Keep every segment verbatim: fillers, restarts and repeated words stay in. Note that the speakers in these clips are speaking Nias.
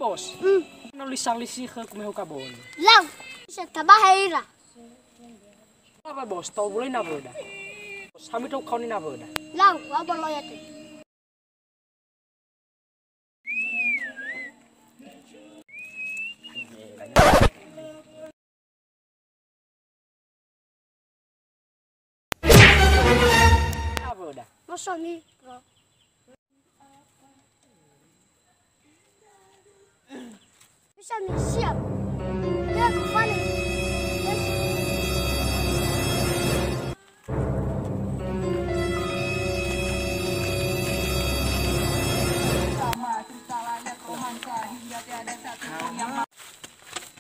Bos. Hmm. No lisang lisi khö kumehu kaboni. Lau. Bisa tabahe ira. Apa bos, tau boleh na beda. Bos, kami tau kau ni na beda. Lau, wa bolo ya tu. Apa udah? Masa ni, bro? Bisa mi siap. Ya, kufale. Yes.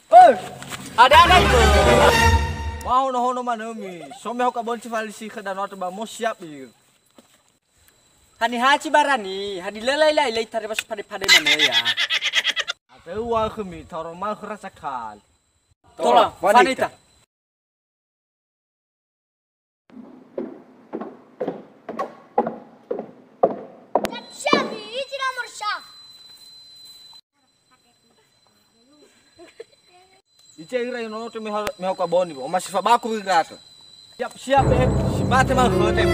Eh, ada-ada itu. Mau hono-hono manemi. Some ho kaboni si falisi khö danau ba mo siap i. Haniha ci barani, hadi lelai lai lai tare basu pade-pade manö ya. Atau wa khömi, taro ma khöra cakal. Tola, wanita. Wanita. Siap, siap, hiji nomor siap. Ice ira ino tu meho, meho kaboni, bo. Masih fabaku ira tu. Siap, siap, eh. Si mate ma khöte.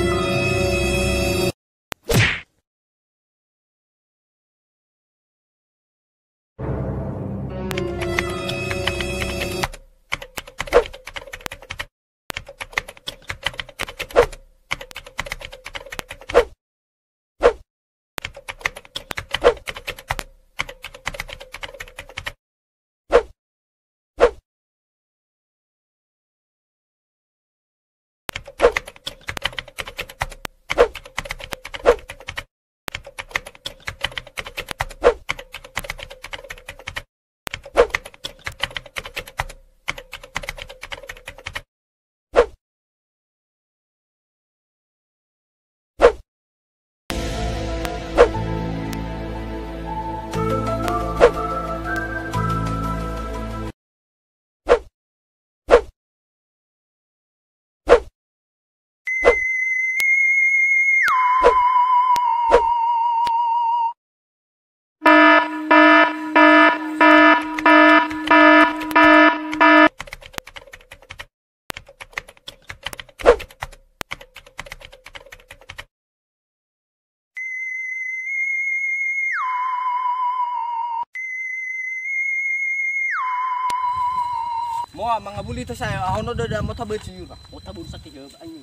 Moa, mangawuli to saya, ahono dada mota beci yura. Mota buru sakit ya, ini.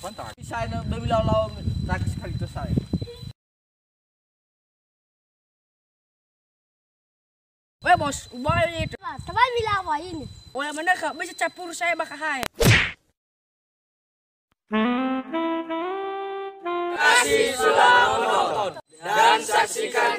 Mantap. Saya na beli lau-lau, tak sekali to saya. Weh, Bos, ubah ini. Lah, tebai mila apa ini? Oya mana kak, bisa campur saya bakal hai. Terima kasih sudah menonton dan saksikan